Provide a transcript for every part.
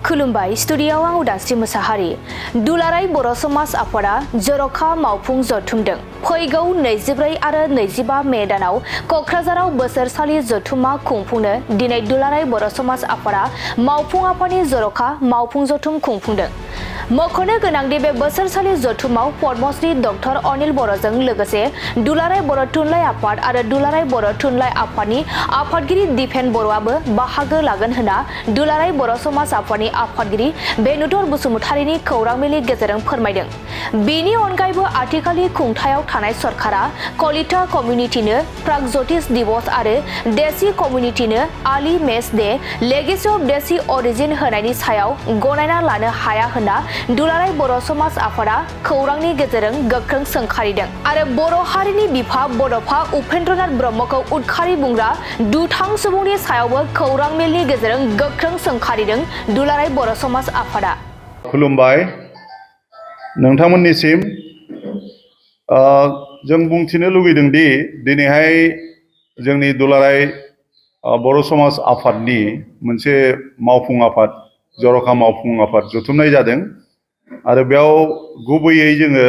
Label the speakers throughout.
Speaker 1: खुलुमबाय स्टुडिय'आव आं उदांस्रि मुसाहारि दुलाराय बर' समाज आफादा जर'खा मावफुं जथुमदों फैगौ 24 आरो 25 मे दानाव क'क्राझाराव बोसोरसालि जथुमा खुंफुंनो दिनै दुलाराय बर' समाज आफादा मावफुं आफादनि जर'खा मावफुं जथुम खुंफुंदों। मख'नो गोनांदि बे बोसोरसालि जथुमाव पद्मश्री डक्टर अनिल बर'जों लोगोसे दुलाराय बर' थुनलाइ आफाद आरो दुलाराय बर' थुनलाइ आफादनि आफादगिरि दिपेन बर'आबो बाहागो लागोन होनना दुलाराय बर' समाज आफादनि आफादगिरि बेनुधर बसुमतारीनि खौरांबिलनि गेजेरजों फोरमायदों। बेनि अनगायैबो आथिखालनि खुंथायाव थानाय सरकारा कलिता कमिउनिटिनो प्रागज्यतिष दिवस आरो देसी कमिउनिटिनो आली मेच day legacy of desi origin होनायनि सायाव गनायना लानो हाया होनना दुलाराय बर' समाज आफादा खौरांनि गेजेरजों गोख्रों सोंखारिदों आरो बर' हारिनि बिफा बड'फा उपेन्द्रनाथ ब्रह्मखौ उदखारि बुंग्रा दुथां सुबुंनि सायावबो खौरां मेलनि गेजेरजों गोख्रों सोंखारिदों दुलाराय बर' समाज आफादा।
Speaker 2: खुलुमबाय नोंथांमोननिसिम जों बुंथिनो लुगैदों दि दिनैहाय जोंनि दुलाराय बर' समाज आफादनि मोनसे मावफुं आफाद जर'खा मावफुं आफाद जथुमनाय जादों आरो बेयाव गुबैयै जोङो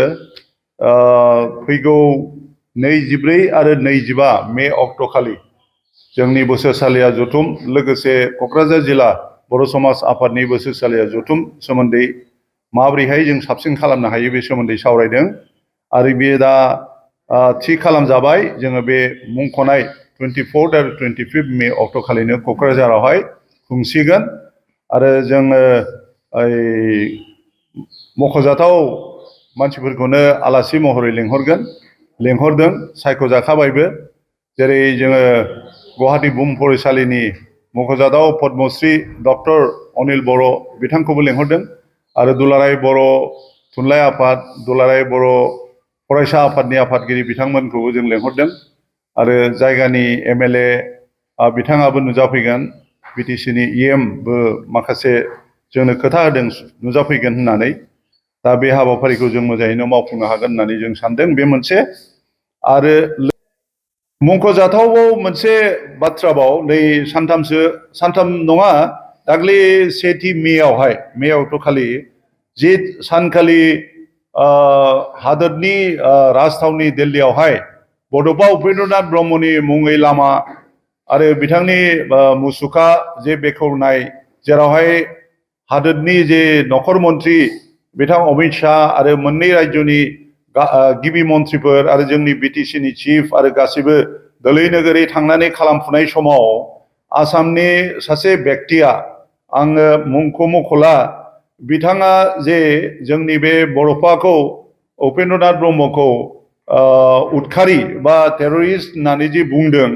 Speaker 2: फैगौ 24 आरो 25 मे अक्ट'खालि जोंनि बोसोरसालिया जथुम लोगोसे क'क्राझार जिल्ला बर' समाज आफादनि बोसोरसालिया जथुम सोमोन्दै माबोरैहाय जों साबसिन खालामनो हायो बे सोमोन्दै सावरायदों आरो बेयो दा थि खालामजाबाय। जोङो बे मुंख'नाय 24 आरो 25 मे अक्ट'खालिनो क'क्राझारावहाय खुंसिगोन आरो जोङो मख'जाथाव मानसिफोरखौनो आलासि महरै लेंहरदों सायख'जाखाबायबो। जेरै जोङो गुवाहाटी बुहुम फरायसालिनि मख'जाथाव पद्मश्री डक्टर अनिल बर' बिथांखौबो लेंहरदों आरो दुलाराय बर' थुनलाइ आफाद दुलाराय बर' फरायसा आफादनि आफादगिरि बिथांमोनखौबो जों लेंहरदों आरो जायगानि MLA बिथाङाबो नुजाफैगोन, BTCनि EMबो माखासे जोंनो खोथा होदों नुजाफैगोन होननानै। दा बे हाबाफारिखौ जों मोजाङैनो मावफुंनो हागोन होननानै जों सानदों। बे मोनसे आरो मुंख'जाथावाव मोनसे बाथ्राबाव नै सानथाम नङा दाख्लै 1 मे अक्ट'खालि जि सानखालि हादोरनि राजथावनि दिल्लीयावहाय बड'फा उपेन्द्रनाथ ब्रह्मनि मुङै लामा आरो बिथांनि मुसुखा जे बेखेवनाय जेरावहाय हादोरनि जे नखर मन्त्रि बिथां अमित शाह आरो मोननै रायजोनि गिबि मन्थ्रिफोर आरो जोंनि BTCनि चिफ आरो गासैबो दोलै नोगोरै थांनानै खालामफुनाय समाव आसामनि सासे बेक्तिया आङो मुंखौ मख'ला बिथाङा जे जोंनि बे बड'फाखौ उपेन्द्रनाथ ब्रह्मखौ उदखारि बा टेररिस्ट होननानै जे बुंदों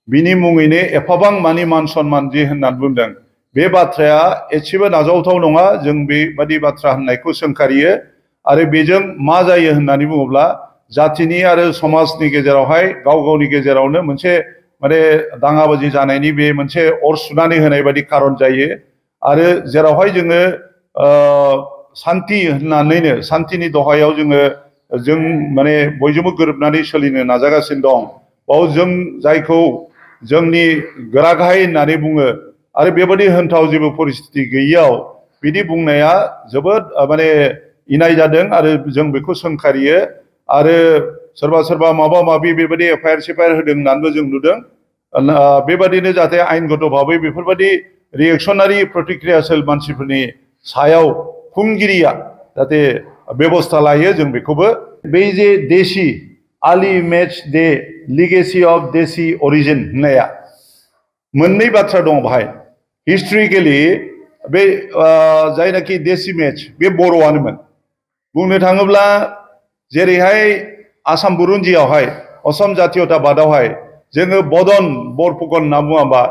Speaker 2: बिनि मुङैनो एफाबां मानि मान सनमान जे होननानै बुंदों बे बाथ्राया एसेबो नाजावथाव नङा। जों बेबादि बाथ्रा होननायखौ सोंखारियो आरो बेजों मा जायो होननानै बुङोब्ला जातिनि आरो समाजनि गेजेरावहाय गाव गावनि गेजेरावनो मोनसे माने दाङाबाजि जानायनि बे मोनसे अर सुनानै होनाय बायदि खारन जायो आरो जेरावहाय जोङो सान्थि होननानैनो सान्थिनि दहायाव जों माने बयजोंबो गोरोबनानै सोलिनो नाजागासिनो दं। बाव जों जायखौ जोंनि गोरा गाहाय होननानै बुङो आरो बेबादि होनथाव जेबो परिस्थिति गैयियाव बिदि बुंनाया जोबोद माने इनाय जादों आरो जों बेखौ सोंखारियो आरो सोरबा माबा माबि बेबायदि FIR होदों होननानैबो जों नुदों। बेबादिनो जाहाथे आइनगत भाबै बेफोरबायदि रिएक्सनारि प्रतिक्रियाशील मानसिफोरनि सायाव खुंगिरिया जाहाथे बेबस्था लायो जों बेखौबो बै जे देसी आली मेच डे लिगेसि अफ देसी अरिजिन होननाया मोननै बाथ्रा दं बाहाय। हिस्ट्रिकेलि बे जायनाखि देसी मेच बे बर'आनोमोन। बुंनो थाङोब्ला जेरैहाय आसाम बुरुन्जियावहाय असम जातीयताबादावहाय जोङो बदन बरफुकन होनना बुङाबा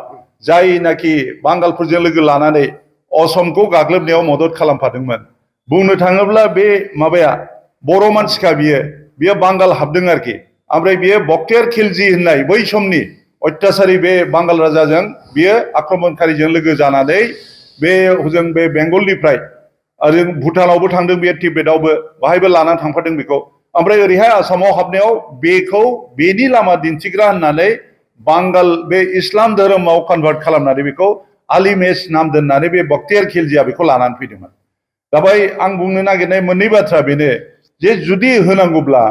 Speaker 2: जायनाखि बांगालफोरजों लोगो लानानै असमखौ गाग्लोबनायाव मदद खालामफादोंमोन। बुंनो थाङोब्ला बे माबाया बर' मानसिखा बियो बांगाल हाबदों आरोखि। ओमफ्राय बियो बक्तियार खिलजि होननाय बै समनि अत्याचारी बे बांगाल राजाजों बियो आक्रमणकारिजों लोगो जानानै हजों बे बेंगलनिफ्राय आरो भुटानावबो थांदों बे तिब्बेतावबो बाहायबो लानानै थांफादों बेखौ। ओमफ्राय ओरैहाय आसामाव हाबनायाव बेनि लामा दिन्थिग्रा होननानै बांगाल बे इस्लाम धोरोमाव कनभार्ट खालामनानै बेखौ आली मेच नाम दोननानै बे बक्तियार खिलजिया बेखौ लानानै फैदोंमोन दा बै आं बुंनो नागिरनाय मोननै बाथ्रा बेनो जे जुदि होनांगौब्ला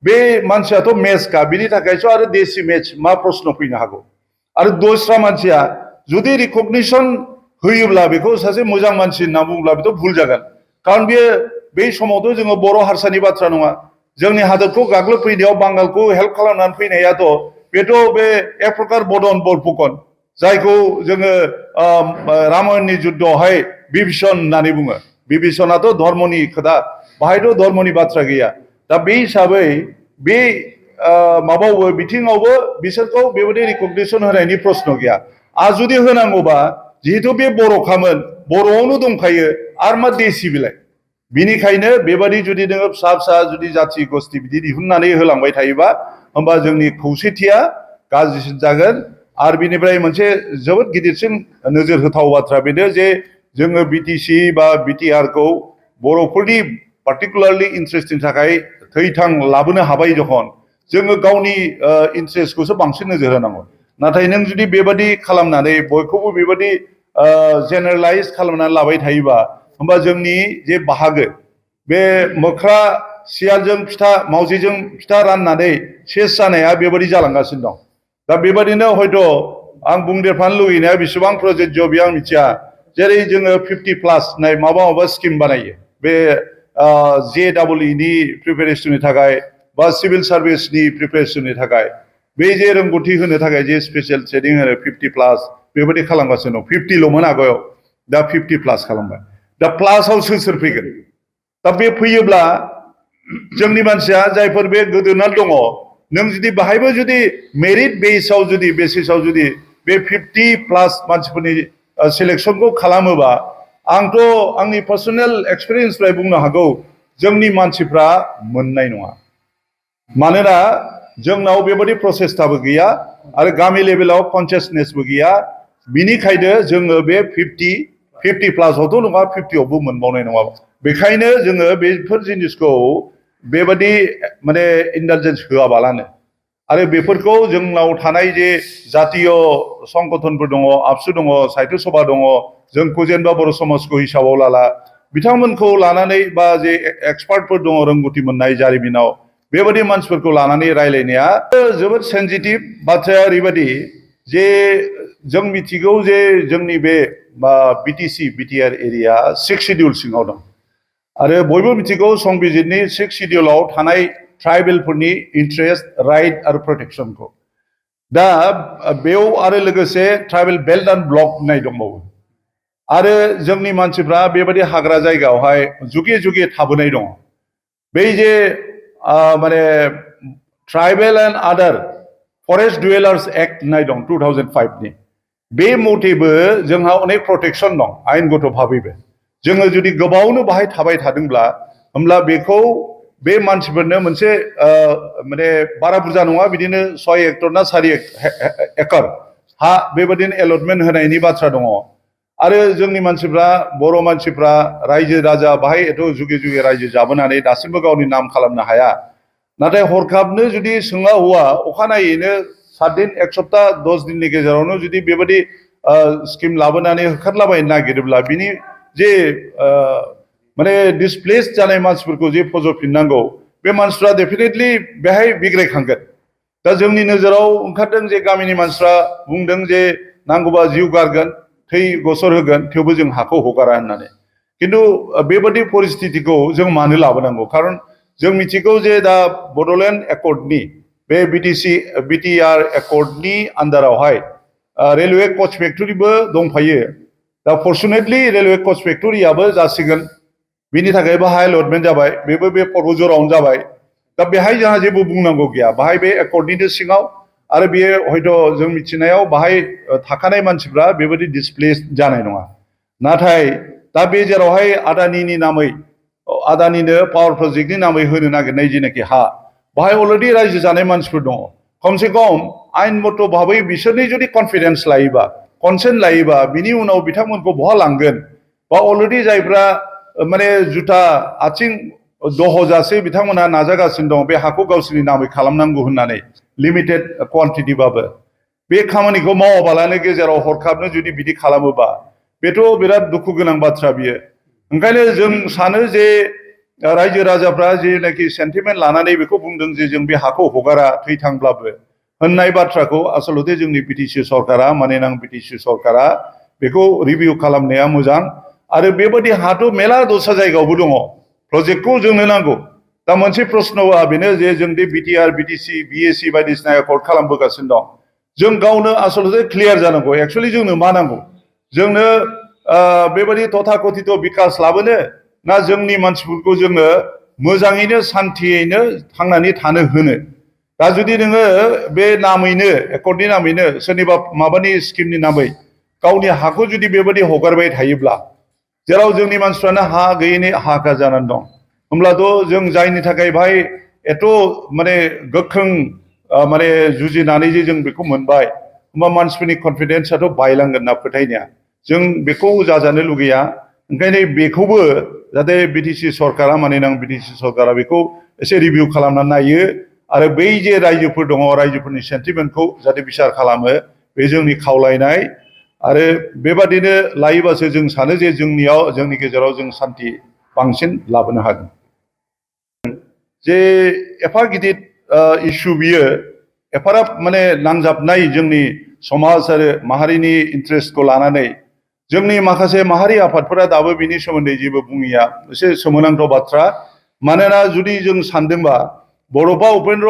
Speaker 2: बे मानसियाथ' मेचखा बिनि थाखायसो आरो देसि मेच मा प्रश्न फैनो हागौ आरो दस्रा मानसिया जुदि रिकगनिसन होयोब्ला बेखौ सासे मोजां मानसि होनना बुङोब्ला बेथ' भुल जागोन खारन बेयो बै समावथ' जोङो बर' हारसानि बाथ्रा नङा जोंनि हादरखौ गाग्लोबफैनायाव बांगालखौ हेल्प खालामनानै फैनायाथ' बेथ' बे एक प्रकार बदन बरफुकन जायखौ जोङो रामायणनि जुद्धआवहाय बिभीषण होननानै बुङो बिभीषणाथ' धर्मनि खोथा बाहायथ' धर्मनि बाथ्रा गैया दा बे हिसाबै बे माबावबो बिथिङावबो बिसोरखौ बेबायदि रिकगनिसन होनायनि प्रश्न गैया आरो जुदि होनांगौबा जिहेतु बे बर'खामोन बर'आवनो दंखायो आरो मा देसि बिलाय बिनिखायनो बेबादि जुदि नोङो फिसा फिसा जुदि जाथि गस्थि बिदि दिहुननानै होलांबाय थायोबा होमबा जोंनि खौसेथिया गाज्रिसिन जागोन आरो बिनिफ्राय मोनसे जोबोद गिदिरसिन नोजोर होथाव बाथ्रा बेनो जे जोङो बिटिसि बा बिटिआर खौ बर'फोरनि पार्टिकुलारलि इन्ट्रेस्टनि थाखाय थैथां लाबोनो हाबाय जखन जोङो गावनि इन्ट्रेस्टखौसो बांसिन नोजोर होनांगौ नाथाय नों जुदि बेबादि खालामनानै बयखौबो बेबादि जेनेरेलाइज खालामनानै लाबाय थायोबा होमबा जोंनि जे बाहागो बे मोख्रा सियालजों फिथा मावजिजों फिथा राननानै सेस जानाया बेबादि जालांगासिनो दं दा बेबादिनो हयथ' आं बुंदेरफानो लुगैनाया बेसेबां प्रजेक्ट बेयो आं मिथिया जेरै जोङो 50+ नाय माबा स्किम बानायो बे JEE नि प्रिपेरेसननि थाखाय बा सिभिल सार्भिसनि प्रिपेरेसननि थाखाय बे जे रोंगौथि होनो थाखाय जे स्पेसियेल ट्रेनिं होनो 50+ बेबादि खालामगासिनो दं 50ल'मोन आगोलाव दा 50+ खालामबाय दा प्लासआव सोर फैगोन दा बे फैयोब्ला जोंनि मानसिया जायफोर बे गोदोनानै दङ नों जुदि बाहायबो जुदि मेरिट बेसिसाव जुदि बे 50+ मानसिफोरनि सिलेक्सनखौ खालामोबा आंथ' आंनि पार्सनेल एक्सपिरियेन्सनिफ्राय बुंनो हागौ जोंनि मानसिफ्रा मोननाय नङा मानोना जोंनाव बेबादि प्रसेसटाबो गैया आरो गामि लेभेलाव कनसियासनेसबो गैया बिनिखायनो जोङो बे 50+ नङा 50आवबो मोनबावनाय नङा बेखायनो जोङो बेफोर जिनिसखौ बेबादि माने इन्डालजेन्स होआबालानो आरो बेफोरखौ जोंनाव थानाय जे जातीय संगठनफोर दङ आबसु दङ साहित्य सभा दङ जोंखौ जेनेबा बर' समाजखौ हिसाबाव लाला बिथांमोनखौ लानानै बा जे एक्सपार्टफोर दङ रोंगौथि मोननाय जारिमिनाव बेबादि मानसिफोरखौ लानानै रायलायनाया जोबोद सेन्सिटिभ बाथ्राया ओरैबादि जे जों मिथिगौ जे जोंनि बे बिटिसि बिटिआर एरिया 6 शिडिउल सिङाव दं आरो बयबो मिथिगौ संबिजितनि 6 शिडिउलाव थानाय ट्राइबेलफोरनि इन्ट्रेस्ट राइट आरो प्रटेक्शनखौ दा बेयाव आरो लोगोसे ट्राइबेल बेल्ट एन्ड ब्लक होननाय दंबावो आरो जोंनि मानसिफ्रा बेबायदि हाग्रा जायगायावहाय जुगे जुगे थाबोनाय दङ बै जे माने ट्राइबेल एन्ड आदार फरेस्ट डुवेलार्स एक्ट होननाय दं 2005 नि बे मथेबो जोंहा अनेक प्रटेक्शन दं आयेनगत भाबैबो जोङो जुदि गोबावनो बाहाय थाबाय थादोंब्ला होमब्ला बेखौ बे मानसिफोरनो मोनसे माने बारा बुरजा नङा बिदिनो 6 हेक्टर ना 4 एकड़ हा बेबादिनो एलटमेन्ट होनायनि बाथ्रा दङ आरो जोंनि मानसिफ्रा बर' मानसिफ्रा रायजो राजा बाहाय एथ' जुगे जुगे रायजो जाबोनानै दासिमबो गावनि नाम खालामनो हाया नाथाय हरखाबनो जुदि सोङा हौवा अखानायैनो 7 दिन 1 सप्ता 10 दिननि गेजेरावनो जुदि बेबादि स्किम लाबोनानै होखारलाबायनो नागिरोब्ला बिनि जे माने डिसप्लेस जानाय मानसिफोरखौ जे फज'फिननांगौ बे मानसिफ्रा डेफिनेटलि बेहाय बिग्रायखांगोन दा जोंनि नोजोराव ओंखारदों जे गामिनि मानसिफ्रा बुंदों जे नांगौबा जिउ गारगोन थै गसर होगोन थेवबो जों हाखौ हगारा होननानै खिन्थु बेबादि परिस्थितिखौ जों मानो लाबोनांगौ खारन जों मिथिगौ जे दा बड'लेण्ड एकर्डनि बे बिटिआर एकर्डनि आन्दारावहाय रेलवे कच फेक्टरिबो दंफायो दा फर्चुनेटलि रेलवे कच फेक्टरियाबो जासिगोन बिनि थाखाय बाहाय अलटमेन्ट जाबाय बेबो बे पर्बजरावनो जाबाय दा बेहाय जोंहा जेबो बुंनांगौ गैया बाहाय बे एकर्डनिनो सिङाव आरो बेयो हयथ' जों मिथिनायाव बाहाय थाखानाय मानसिफ्रा बेबादि डिसप्लेस जानाय नङा नाथाय दा बे जेरावहाय आदानिनि नामै आदानिनो पावार प्रजेक्टनि नामै होनो नागिरनाय जेनाखि हा बाहाय अलरेडि रायजो जानाय मानसिफोर दङ खमसे खम आयेन मथ' भाबै बिसोरनि जुदि कनफिडेन्स लायोबा कनसेन्ट लायोबा बिनि उनाव बिथांमोनखौ बहा लांगोन बा अलरेडि जायफ्रा माने जुथा आथिं दहजासे बिथांमोनहा नाजागासिनो दं बे हाखौ गावसोरनि नामै खालामनांगौ होननानै लिमिटेड क्वान्टिटिबाबो बे खामानिखौ मावाबालानो गेजेराव हरखाबनो जुदि बिदि खालामोबा बेथ' बिराद दुखु गोनां बाथ्रा बियो। ओंखायनो जों सानो जे रायजो राजाफ्रा जेनाखि सेन्टिमेन्ट लानानै बेखौ बुंदों जे जों बे हाखौ हगारा थैथांब्लाबो होननाय बाथ्राखौ आसलते जोंनि बिटिसि सरकारा माननीय बिटिसि सरकारा बेखौ रिभिउ खालामनाया मोजां। आरो बेबायदि हाथ' मेला दस्रा जायगायावबो दङ प्रजेक्टखौ जोंनो नांगौ। दा मोनसे प्रश्नआ बेनो जे जों दि बिटिआर बिटिसि बिएसि बायदिसिना एकर्ड खालामबोगासिनो दं जों गावनो आसलते क्लियार जानांगौ एक्चुअलि जोंनो मा नांगौ जोंनो बेबायदि तथाकथित बिकास लाबोनो ना जोंनि मानसिफोरखौ जोङो मोजाङैनो सान्थियैनो थांनानै थानो होनो। दा जुदि नोङो बे नामैनो एकर्डनि नामैनो सोरनिबा माबानि स्किमनि नामै गावनि हाखौ जुदि बेबायदि हगारबाय थायोब्ला जेराव जोंनि मानसिफ्रानो हा गैयैनि हाहाकार जानानै दं होमब्लाथ' जों जायनि थाखाय भाई एथ' माने गोख्रों माने जुजिनानै जे जों बेखौ मोनबाय होमबा मानसिफोरनि कनफिडेन्सआथ' बायलांगोन ना फोथायनाया जों बेखौ जाजानो लुगैया। ओंखायनो बेखौबो जाहाथे बिटिसि सरकारा माननीय बिटिसि सरकारा बेखौ एसे रिभिउ खालामनानै नायो आरो बै जे रायजोफोर दङ रायजोफोरनि सेन्टिमेन्टखौ जाहाथे बिसार खालामो बे जोंनि खावलायनाय। आरो बेबादिनो लायोबासो जों सानो जे जोंनि गेजेराव जों सान्थि बांसिन लाबोनो हागोन। जे एफा गिदिर इस्यु बियो एफाराब माने नांजाबनाय जोंनि समाज आरो माहारिनि इन्ट्रेस्टखौ लानानै जोंनि माखासे माहारि आफादफोरा दाबो बिनि सोमोन्दै जेबो बुङिया एसे सोमोनांथाव बाथ्रा। मानोना जुदि जों सानदोंबा बड'फा उपेन्द्र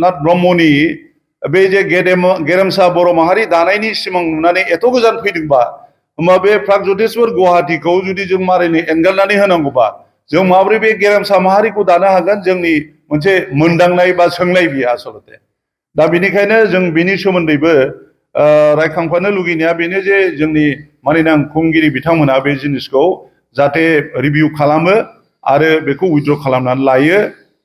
Speaker 2: नाथ ब्रह्मनि बे जे गेरेमसा बर' माहारि दानायनि सिमां नुनानै एथ' गोजान फैदोंबा होमबा बे प्रागज्यतिसपुर गुवाहाटीखौ जुदि जों मारैनो एंगारनानै होनांगौबा जों माबोरै बे गेरेमसा माहारिखौ दानो हागोन जोंनि मोनसे मोनदांनाय बा सोंनाय बियो आसलते। दा बेनिखायनो जों बिनि सोमोन्दैबो रायखांफानो लुगैनाया बेनो जे जोंनि माननीय खुंगिरि बिथांमोना बे जिनिसखौ जाहाथे रिभिउ खालामो आरो बेखौ उइथड्र खालामनानै लायो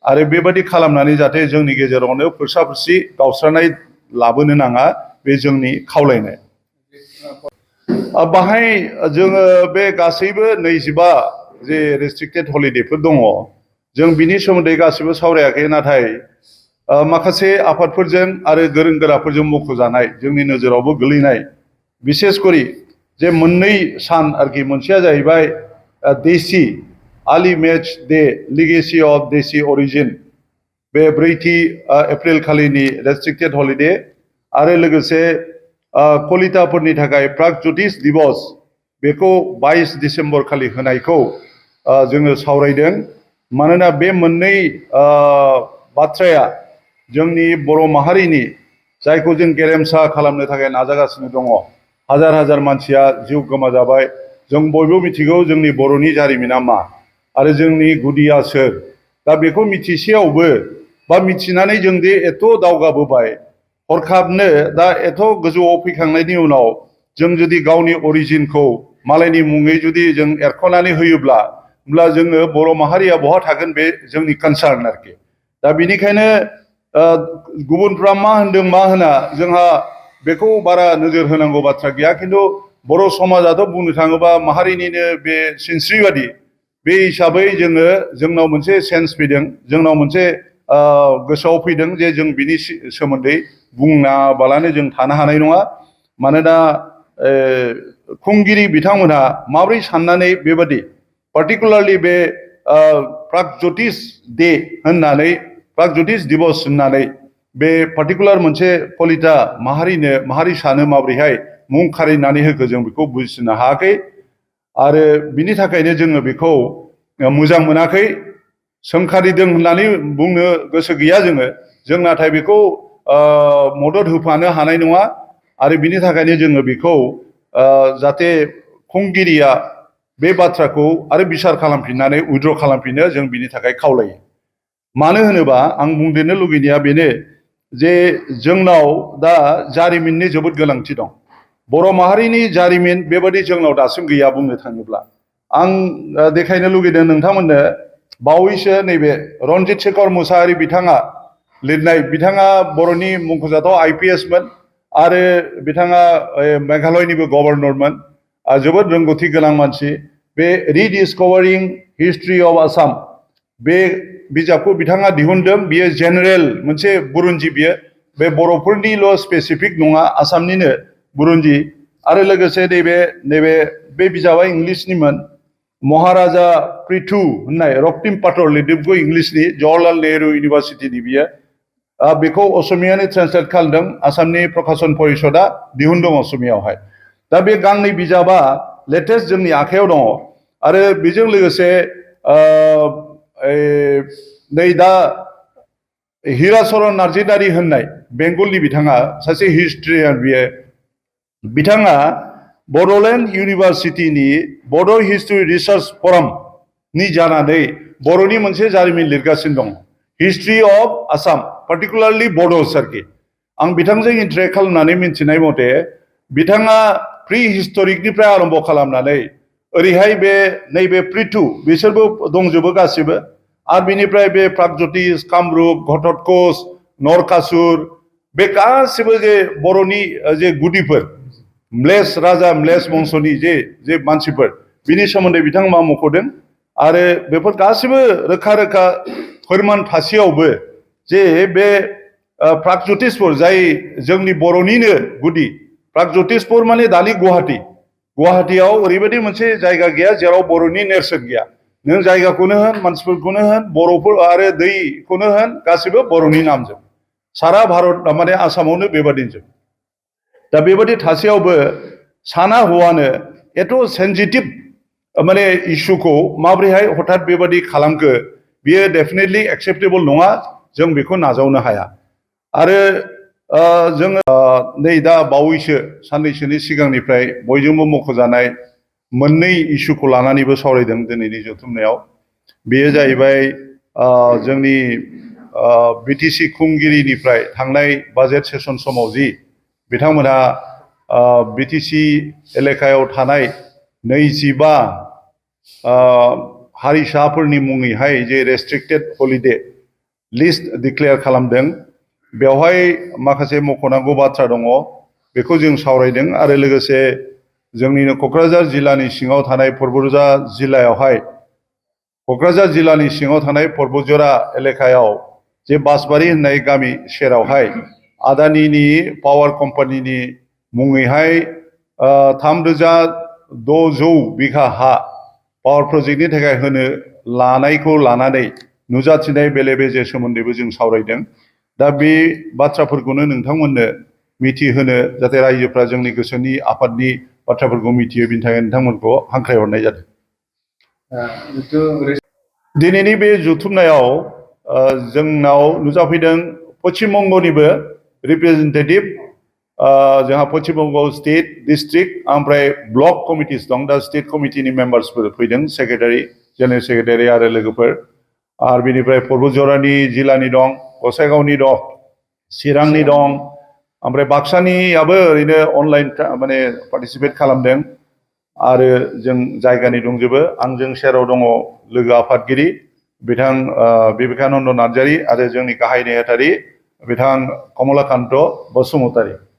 Speaker 2: आरो बेबायदि खालामनानै जाहाथे जोंनि गेजेरावनो फोरसा फोरसि गावस्रानाय लाबोनो नाङा बे जोंनि खावलायनाय। बाहाय जोङो बे गासैबो 25 जे रेस्ट्रिक्टेड हलिडेफोर दङ जों बिनि सोमोन्दै गासिबो सावरायाखै नाथाय माखासे आफादफोरजों आरो गोरों गोराफोरजों मख'जानाय जोंनि नोजोरावबो गोलैनाय बिसेस करि जे मोननै सान आरोखि मोनसेया जाहैबाय देसि आर्ली मैच डे लिगेसी अफ देसि अरिजिन बे 4थि एप्रिल खालिनि रेस्ट्रिक्टेड हलिडे आरो लोगोसे कलिताफोरनि थाखाय प्रागज्यतिष दिवस बेखौ 22 डिसेम्बर खालि होनायखौ जोङो सावरायदों। मानोना बे मोननै बाथ्राया जोंनि बर' माहारिनि जायखौ जों गेरेमसा खालामनो थाखाय नाजागासिनो दङ हाजार हाजार मानसिया जिउ गोमाजाबाय जों बयबो मिथिगौ जोंनि बर'नि जारिमिना मा आरो जोंनि गुदिया सोर। दा बेखौ मिथिसेयावबो बा मिथिनानै जों दि एथ' दावगाबोबाय हरखाबनो दा एथ' गोजौआव फैखांनायनि उनाव जों जुदि गावनि अरिजिनखौ मालायनि मुङै जुदि जों एरख'नानै होयोब्ला होमब्ला जोङो बर' माहारिया बहा थागोन बे जोंनि कनसार्न आरोखि। दा बेनिखायनो गुबुनफ्रा मा होनदों मा होना जोंहा बेखौ बारा नोजोर होनांगौ बाथ्रा गैया खिन्थु बर' समाजाथ' बुंनो थाङोबा माहारिनिनो बे सिनस्रि बादि बे हिसाबै जोंनाव मोनसे सेन्स फैदों जोंनाव मोनसे गोसोआव फैदों जे जों बिनि सोमोन्दै बुङाबालानो जों थानो हानाय नङा। मानोना खुंगिरि बिथांमोनहा माबोरै साननानै बेबादि पार्टिकुलारलि बे प्रागज्यतिष डे होननानै प्रागज्यतिष दिवस होननानै बे पार्टिकुलार मोनसे कलिता माहारिसानो माबोरैहाय मुं खारिनानै होखो जों बेखौ बुजिनो हायाखै आरो बिनि थाखायनो जोङो बेखौ मोजां मोनाखै। सोंखारिदों होननानै बुंनो गोसो गैया जों नाथाय बेखौ मदद होफानो हानाय नङा आरो बिनि थाखायनो जोङो बेखौ जाहाथे खुंगिरिया बे बाथ्राखौ आरो बिसार खालामफिननानै उइथड्र खालामफिनो जों बिनि थाखाय खावलायो। मानो होनोबा आं बुंदेरनो लुगैनाया बेनो जे जोंनाव दा जारिमिननि जोबोद गोनांथि दं। बर' माहारिनि जारिमिन बेबादि जोंनाव दासिम गैया बुंनो थाङोब्ला। आं देखायनो लुगैदों नोंथांमोननो बावैसो नैबे रन्जित शेखर मुसाहारि बिथाङा लिरनाय बिथाङा बर'नि मुंख'जाथाव IPS मोन आरो बिथाङा मेघालयनिबो गभर्नरमोन जोबोद रोंगौथि गोनां मानसि। बे रिडिस्कभारिं हिस्ट्रि अफ आसाम बे बिजाबखौ बिथाङा दिहुनदों। बियो जेनेरेल मोनसे बुरुन्जि बियो बे बर'फोरनिल' स्पेसिफिक नङा आसामनिनो बुरन्जि आरो लोगोसे नैबे बे बिजाबा इंलिसनिमोन महाराजा पृथु होननाय रक्तिम पातर लिरदों इंलिसनि जवाहरलाल नेहरू इउनिभारसिटिनि बियो बेखौ असमियानि ट्रेन्सलेट खालामदों आसामनि प्रकाशन परिषदआ दिहुनदों असमियावहाय दा बे गांनै बिजाबा लेटेस्ट जोंनि आखायाव दङ आरो बेजों लोगोसे नै दा हिराचरन नार्जिदारि होननाय बेंगलनि बिथाङा सासे हिस्ट्रियान बियो बिथाङा बड'लेण्ड इउनिभारसिटिनि बड' हिस्ट्रि रिसार्च फरामनि जानानै बर'नि मोनसे जारिमिन लिरगासिनो दं history of Assam particularly Bodos आरोखि आं बिथांजों इन्टारेक्ट खालामनानै मिन्थिनाय मथे बिथाङा प्रि हिस्टरिकनिफ्राय आरम्भ खालामनानै ओरैहाय बे नैबे पृथु बिसोरबो दंजोबो गासिबो आरो बिनिफ्राय बे प्रागज्यतिष कामरुप घटोत्कच नरकासुर बे गासिबो जे बर'नि जे गुदिफोर म्लेस राजा म्लेस बंस'नि जे मानसिफोर बिनि सोमोन्दै बिथांमोना मख'दों आरो बेफोर गासिबो रोखा रोखा फोरमान थासेयावबो जे बे प्रागज्यतिषफोर जाय जोंनि बर'निनो गुदि प्रागज्यतिषफोर माने दानि गुवाहाटियाव ओरैबायदि मोनसे जायगा गैया जेराव बर'नि नेरसोन गैया नों जायगाखौनो होन मानसिफोरखौनो होन बर'फोर आरो दैखौनो होन गासिबो बर'नि नामजों सारा भारत माने आसामावनो बेबादिजों दा बेबादि थासेयावबो साना हौवानो एथ' सेन्सिटिभ माने इस्युखौ माब्रैहाय हठात बेबादि खालामखो बियो डेफिनेटलि एक्सेप्टेबल नङा जों बेखौ नाजावनो हाया आरो जोङो नै दा बावैसो साननैसोनि सिगांनिफ्राय बयजोंबो मख'जानाय मोननै इस्युखौ लानानैबो सावरायदों दिनैनि जथुमनायाव बेयो जाहैबाय जोंनि बिटिसि खुंगिरिनिफ्राय थांनाय बाजेट सेसन समाव जि बिथांमोनहा बिटिसि एलेकायाव थानाय 25 हारिसाफोरनि मुङैहाय जे रेस्ट्रिक्टेड हलिडे लिस्ट डिक्लेयार खालामदों बेवहाय माखासे मख'नांगौ बाथ्रा दङ बेखौ जों सावरायदों आरो लोगोसे जोंनिनो क'क्राझार जिल्लानि सिङाव थानाय परबुरजा जिल्लायावहाय क'क्राझार जिल्लानि सिङाव थानाय परबुजरा एलेकायाव जे बासबारि होननाय गामि सेरावहाय आदानिनि पावार कम्पानिनि मुङैहाय 3600 बिघा हा पावार प्रजेक्टनि थाखाय होनो लानायखौ लानानै नुजाथिनाय बेले बेजे सोमोन्दैबो जों सावरायदों दा बे बाथ्राफोरखौनो नोंथांमोननो मिथिहोनो जाहाथे रायजोफ्रा जोंनि गोसोनि आफादनि बाथ्राफोरखौ मिथियो बिनि थाखाय नोंथांमोनखौ हांख्रायहरनाय जादों दिनैनि बे जथुमनायाव जोंनाव नुजाफैदों पश्चिम बंगनिबो रिप्रेजेन्टेटिभ जोंहा पश्चिम बंग स्टेट डिस्ट्रिक्ट ओमफ्राय ब्लक कमिटिस दं दा स्टेट कमिटिनि मेम्बार्सफोर फैदों सेक्रेटारि जेनेरेल सेक्रेटारि आरो लोगोफोर आरो बिनिफ्राय परबुजरानि जिल्लानि दं गसाइगावनि दं चिरांनि दं ओमफ्राय बाक्सानियाबो ओरैनो अनलाइन माने पार्टिसिपेट खालामदों आरो जों जायगानि दंजोबो आंजों सेराव दङ लोगो आफादगिरि बिथां बिबेकानन्द नार्जारि आरो जोंनि गाहाय नेहाथारि बिथां कमलाकान्त बसुमतारी